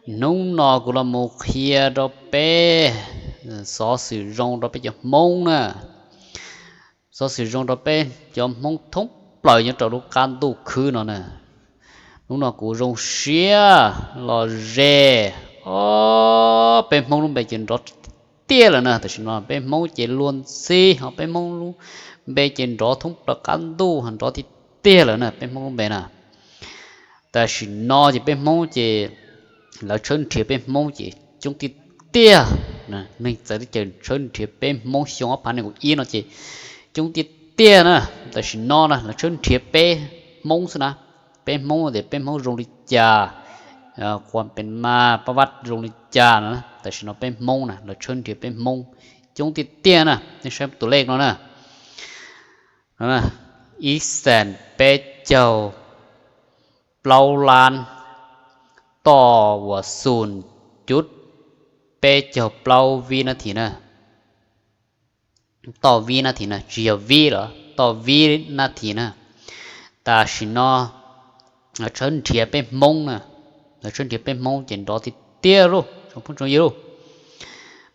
Hnub no kuv los mus qhia rau peb xov xwm zoo rau peb cov Hmoob na. Xov xwm zoo rau peb cov Hmoob thoob plaws nyob rau lub qab ntuj khwb no na. Hnub no kuv zoo siab los ze, o, peb Hmoob lub npe ces nrov tiag lawm na. Tam sim no peb Hmoob ces luag ntxhi, ho peb Hmoob lub npe ces nrov thoob plaws qab ntuj, nrov tiag tiag lawm na, peb Hmoob lub npe na. Tam sim no ces peb Hmoob ces lawv tshawb nrhiav peb Hmoob ces coob tiag tiag. Neeg txawv teb chaws tshawb nrhiav peb Hmoob xyoo ob phav nees nkaum ib no ces coob tiag tiag na. Tam sim no na lawv tshawb nrhiav peb Hmoob xwb na. Peb Hmoob tias peb Hmoob zoo li cas, quas pes mas pab vaj zoo li cas no, tam sim no peb Hmoob na lawv tshawb nrhiav peb Hmoob coob tiag tiag na. Nej saib tus lej no na, ib xees peb caug plaub lab toj uas xus cuv peb caug plaub vib nab thi na. Toj vib nab thi na, tsis yog vib los toj vib nab thi na. Tam sim no lawv tshawb nrhiav peb Hmoob na, lawv tshawb nrhiav peb Hmoob ces nrov tiag tiag lauj tsoom phooj tsoom ywg lauj.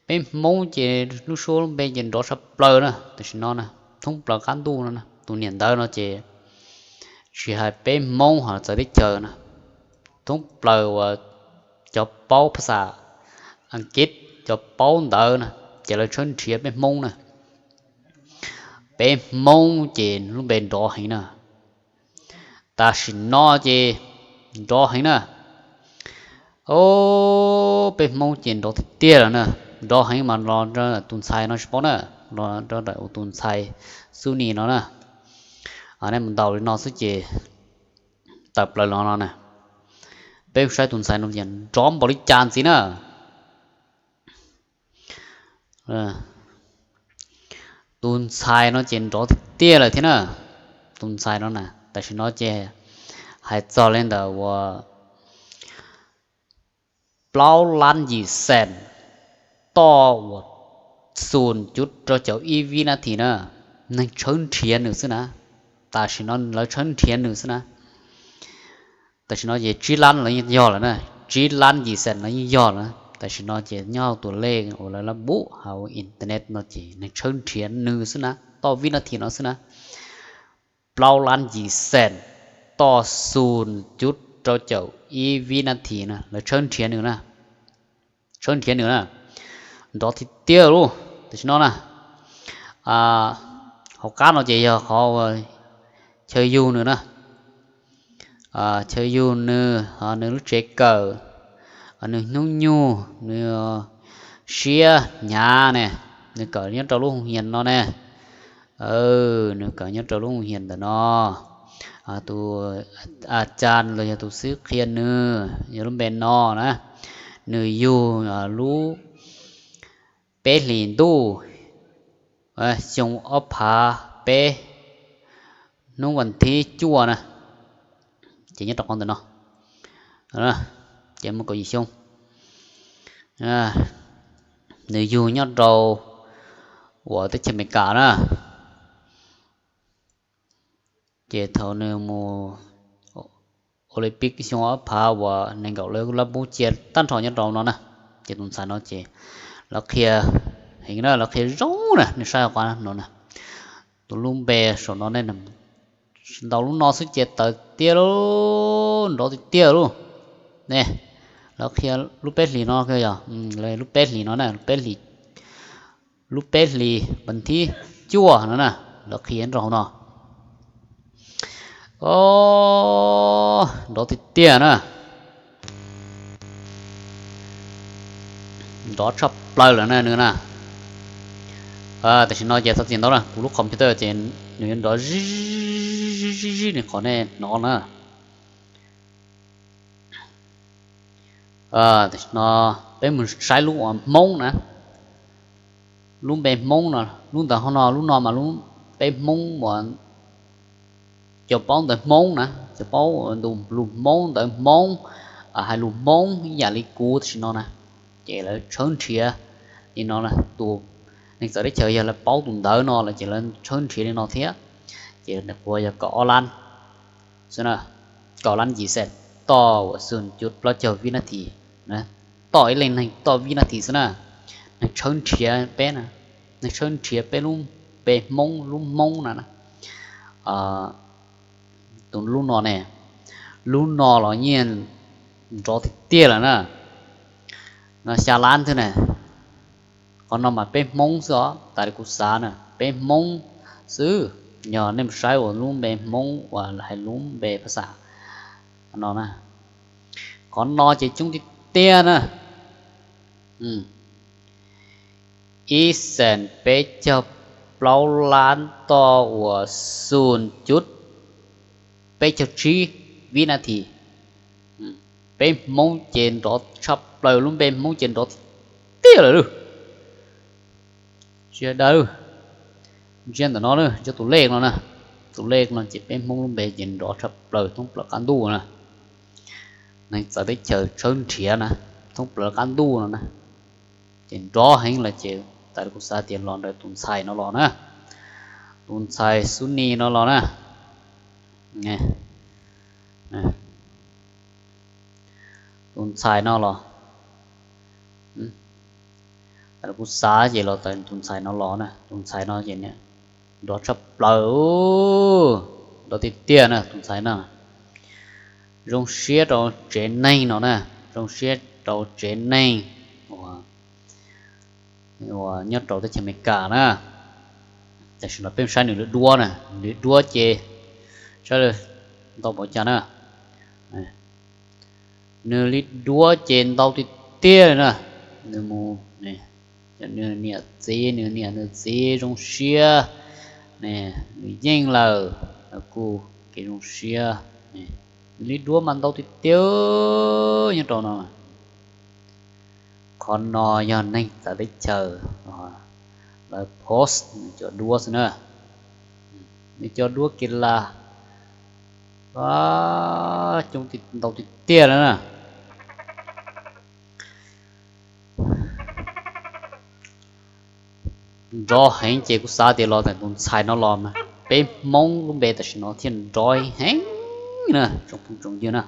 Peb Hmoob ces lub suab lub npe ces nrov tshaj plaws na tam sim no na, thoob plaws qab ntuj no na. Tus niam ntawv no ces tsis hais peb Hmoob ho txawv teb chaws na, thoob plaws uas cov paub phas xas Askiv, cov paub ntawv na, ces lawv tshawb nrhiav peb Hmoob na. Peb Hmoob ces lub npe nrov heev na. Tam sim no ces nrov heev na. O, peb Hmoob ces nrov tiag tiag lawm na. Nrov heev mas los rau tus ntxhais no tsis paub na, los rau tus ntxhais Xub Nis no na. Nej mus ntaus li no xwb ces tawm plaws los no na. Peb saib tus ntxhais no ces nrov npaum li cas ntxiv na. Tus ntxhais no ces nrov tiag tiag lawm thiab na. Tus ntxhais no na tam sim no ces hais txog li ntawm uas plaub lab yim xees toj uas xus cuv rau caum ib vib nab thi na, neeg tshawb nrhiav nws xwb na. Tam sim no lawv tshawb nrhiav nws xwb na. Tam sim no ces tsib lab los yeej yog lawm na, tsib lab yim xees los yeej yog lawm na. Tam sim no ces nyob hauv tus lej uas lawv lab npub hauv internet no ces neeg tshawb nrhiav nws xwb na, toj vib nab thi no xwb na. Plaub lab yim xees toj xus cuv rau caum ib vib nab thi na, lawv tshawb nrhiav nws na. Tshawb nrhiav nws na, nrov tiag tiag lauj. Tam sim no na, hauv qab no ces yog qhov chaw yug nws na. Chaw yug nws, nws lub tsev kawm, nws hnub nyoog, nws siab hnyav ne, nws kawm nyob rau lub hoo hias no ne. Nws kawm nyob rau lub hoo hias ntawm no. Tus a cas los yog tus xib hwb qhia nws yog lub npe no na. Nws yug lub peb hlis ntuj xyoo ob phav peb hnub vas thib cuaj na. Ces nyob rau qhov ntawm no, ces muaj kaum yim xyoo. Nws yug nyob rau uas teb chaws Amelikas na. Ces thaum nws mus Olympic xyoo ob phav uas nees nkaum lawv lab npub cia tag nrho nyob rau no na. Ces tus ntxhais no ces lawv qhia heev na, lawv qhia zoo na, nej saib qhov no na. Tus lub npe saum no ne, ntaus lub no xwb ces tawm tiag lauj, nrov tiag tiag lauj. Ne, lawv qhia lub peb hlis no yog, lub peb hlis no na, lub peb hlis, lub peb hlis vas thib cuaj no na, lawv qhia nrog hauv no. O, nrov tiag tiag na. Nrov tshaj plaws lawm na nws na. Tam sim no ces txhob txiav ntau na, kuv lub computer ces nws yuav nrov zij zij zij nws qhov nej hnov na. Tam sim no peb mus saib lub uas Hmoob na. Lub npe Hmoob no, lub ntawv hauv no, lub no mas lub peb Hmoob uas cov paub ntawv Hmoob na, cov paub ntu lus Hmoob, ntawv Hmoob, hais lus Hmoob ib yam li kuv tam sim no na. Ces lawv tshawb nrhiav li no na, tus neeg txawv teb chaws yog lawv paub tus ntawv no lawm ces lawv tshawb nrhiav li no thiab. Ces nws kuj yog kaum ob lab xwb na, kaum lab yim xees toj uas xus cuv plaub caug vib nab thi. toj ib leej neeg toj vib nab thim xwb na. Neeg tshawb nrhiav peb na, neeg tshawb nrhiav peb lub npe Hmoob, lub Hmoob no na. Tus lub no ne, lub no los yeej nrov tiag tiag lawm na. No xya lab xwb na. Qhov no mas peb Hmoob xwb os, tas li kuv xav na, peb Hmoob xwb. Yog nej mus saib uas lub npe Hmoob uas hais lub npe phas xas no na, qhov no ces coob tiag tiag na. Ib xees peb caug plaub lab toj uas xus cuv peb caug tsib vib nab thim. Peb Hmoob ces nrov tshaj plaws, lub npe Hmoob ces nrov tiag tiag lawm lauj. Tsis daws, ntsia ntawm no, ntsia tus lej no na. Tus lej no ces peb Hmoob lub npe ces nrov tshaj plaws thoob plaws qab ntuj na. Neeg txawv teb chaws tshawb nrhiav na, thoob plaws qab ntuj no na, ces nrov heev lawm ces tas li kuv xav tias los ntawm tus ntxhais no los na. Tus ntxhais Xub Ni no los na. Tus ntxhais no los, tas li kuv xav ces los ntawm tus ntxhais no los na. Tus ntxhais no ces nrov tshaj plaws, nrov tiag tiag na tus ntxhais no. Zoo siab rau tsev neeg no na, zoo siab rau tsev neeg uas nyob rau teb chaws Amelikas na. Tam sim no peb saib nws li duab na, nws li duab ces saib ntau npaum cas na. Nws li duab ces ntau tiag tiag na. Nws mus, nws niam txiv, nws niam nws txiv zoo siab, nws yeej lawm los kuj kev zoo siab. Nws li duab mas ntau tiag tiag nyob rau no. Qhov no yog neeg txawv teb chaws lawv post nws cov duab xwb na. Nws cov duab kev laj coob ntau tiag tiag lawm na. Nrov heev ces kuv xav tias los ntawm tus ntxhais no los mas peb Hmoob lub npe tam sim no thiaj nrov heev na tsoom phooj tsoom ywg na.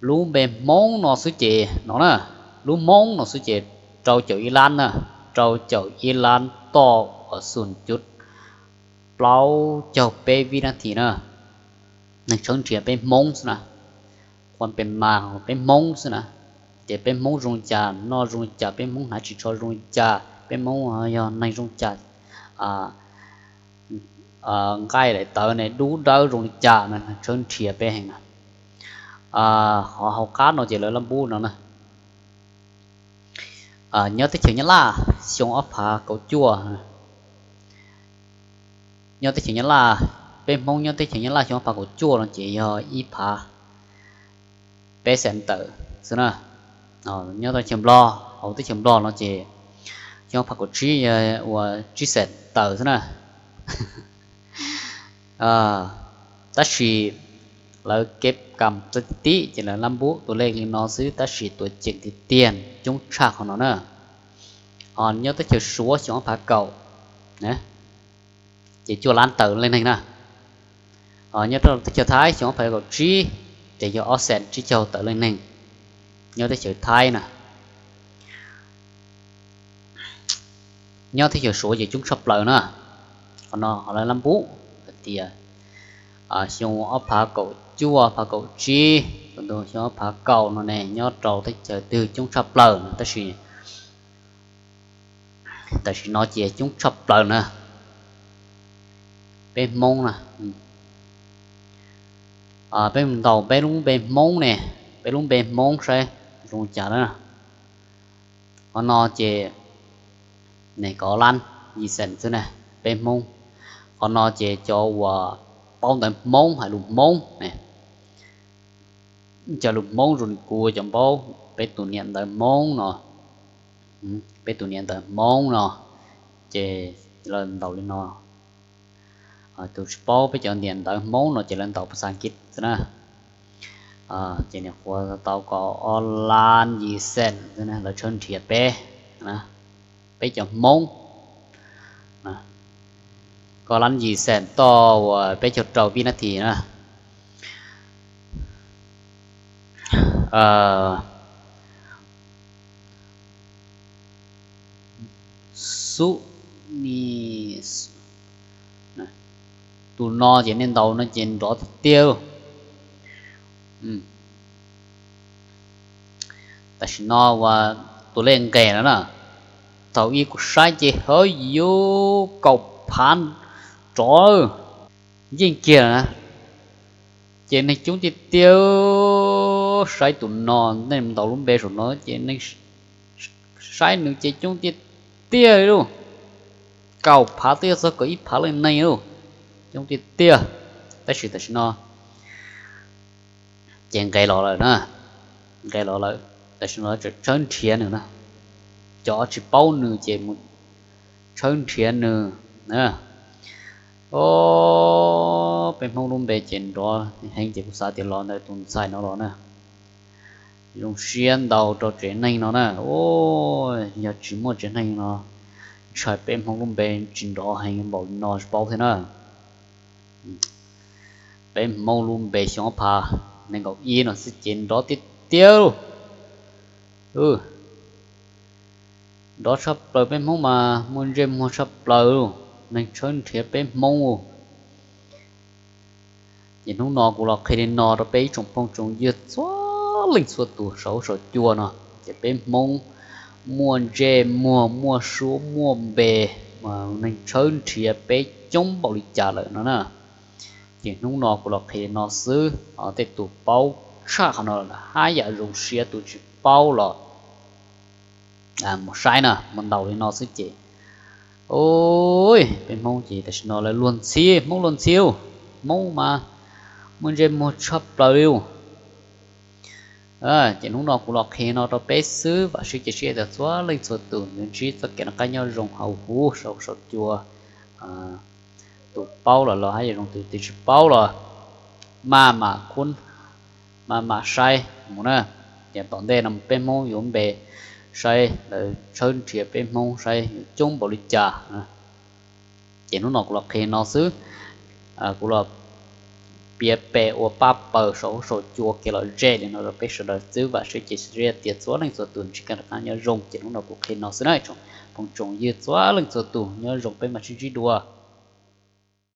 Lub npe Hmoob no xwb ces no na, lub Hmoob no xwb ces rau caum ib lab na, rau caum ib lab toj uas xus cuv plaub caug peb vib nab thim na. Neeg tshawb nrhiav peb Hmoob xwb na, qhuas pes mas peb Hmoob xwb na. Ces peb Hmoob zoo li cas, noj zoo li cas, peb Hmoob hnav ris tsho zoo li cas, peb Hmoob yog neeg zoo li cas, nqaij daim tawv ne dub dawb zoo li cas na, neeg tshawb nrhiav peb heev na. Qhov hauv qab no ces lawv lab npub no na. Nyob teb chaws Nyab Laj xyoo ob phav kaum cuaj, nyob teb chaws Nyab Laj, peb Hmoob nyob teb chaws Nyab Laj xyoo ob phav kaum cuaj no ces yog ib phav peb xees tawm xwb na. Nyob teb chaws Nplog, hauv teb chaws Nplog no ces xyoo ob phav kaum tsib yog uas tsib xees tawm xwb na. Tab sis lawv kev kam txog tib ces lawv lab npub tus lej li no xwb, tab sis tuam ceem tiag tiag coob tshaj qhov no na. Nyob teb chaws Suav xyoo ob phav kaum ces cuaj lab tawm leej neeg na. Nyob rau teb chaws Thaib xyoo ob phav kaum tsib ces yog ob xees tsib caug tawm leej neeg nyob teb chaws Thaib na. Nyob teb chaws Suav ces coob tshaj plaws na. Qhov no lawv lab npub hais tias xyoo ob phav kaum cuaj, ob phav kaum tsib, xyoo ob phav kaum no ne nyob rau teb chaws twg coob tshaj plaws no, tab sis tam sim no ces coob tshaj plaws na. Peb Hmoob na, peb mus ntaus peb lub npe Hmoob ne, peb lub npe Hmoob saib zoo cas na. Qhov no ces nees nkaum lab yim xees xwb na, peb Hmoob. Qhov no ces cov uas paub ntawv Hmoob hais lus Hmoob ne, cov lus Hmoob zoo li kuv cov paub peb tus niam ntawv Hmoob no, peb tus niam ntawv Hmoob no ces lawv ntaus li no. Tus tsis paub peb cov niam ntawv Hmoob no ces lawv ntaus phas xas Askiv xwb na. Ces niam qhuav tau kaum ob lab yim xees xwb na, lawv tshawb nrhiav peb, peb cov Hmoob. Kaum lab yim xees toj uas peb caug rau vib nab thim na. xub ni, tus no ces nej ntaus no ces nrov tiag tiag. Tam sim no uas tus lej nqes no na, thaum ub kuv saib ces hov yuav kaum phav rov yeej kiag na. Ces neeg coob tiag tiag, saib tus no, nej ntaus lub npe saum no ces neeg saib nws ces coob tiag tiag li lauj. Kaum phav twb yog txog kaum ib phav leej neeg lauj, coob tiag tiag. Tab sis tam sim no ces nqes los lawm na, nqes los lawm, tam sim no tseem tshawb nrhiav nws na. Cov tsis paub nws ces mus tshawb nrhiav nws. O, peb Hmoob lub npe ces nrov heev ces kuv xav tias los ntawm tus ntxhais no los na. Zoo siab ntau rau tsev neeg no na. O, yog tsis muaj tsev neeg no, ntshai peb Hmoob lub npe tsis nrov heev npaum no tsis paub thiab na. Peb Hmoob lub npe xyoo ob phav nees nkaum ib no xwb ces nrov tiag tiag lauj. Nrov tshaj plaws, peb Hmoob mas muaj ntsej muag tshaj plaws lauj, neeg tshawb nrhiav peb Hmoob lauj. Ces hnub no kuv los qhia li no rau peb ib tsoom phooj tsoom ywg txhua leej txhua tus saum huab saum cua no, ces peb Hmoob muaj ntsej muag muaj suab muaj npe, neeg tshawb nrhiav peb coob npaum li cas lawm no na. Ces hnub no kuv los qhia li no xwb, tej tus paub tshaj qhov no haj yam zoo siab, tus tsis paub los mus saib na, mus ntaus li no xwb ces. Peb Hmoob ces tam sim no lawv luag ntxhi, Hmoob luag ntxhi lauj, Hmoob mas muaj ntsej muag tshaj plaws li lauj. Ces hnub no kuv los qhia no rau peb xwb, vam thiab cia siab tias txhua leej txhua tus yuav ntsib txoj kev noj qab nyob zoo hauv huv saum huab saum cua. Tus paub los los haj yam zoo, tus tsis paub los maj mam khub, maj mam saib mus na. Ces tom ntej no peb Hmoob yuav npe saib lawv tshawb nrhiav peb Hmoob saib yuav coob npaum li cas. Ces hnub no kuv los qhia no xwb, kuv los piav pem ua paj paws saum huab saum cua kev lom zem li no rau peb sawv daws xwb, vam thiab cia siab tias txhua leej txhua tus ntsib kev noj qab nyob zoo. Ces hnub no kuv qhia no xwb na, tsoom phooj tsoom ywg txhua leej txhua tus nyob zoo, peb mam sib ntsib dua.